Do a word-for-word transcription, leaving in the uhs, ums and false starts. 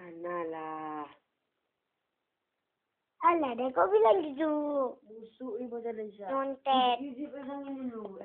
Analah. Alah, dah kau bilang gitu. Busuk ni pasal Aisyah. Nyontet. Gigi pasang dulu.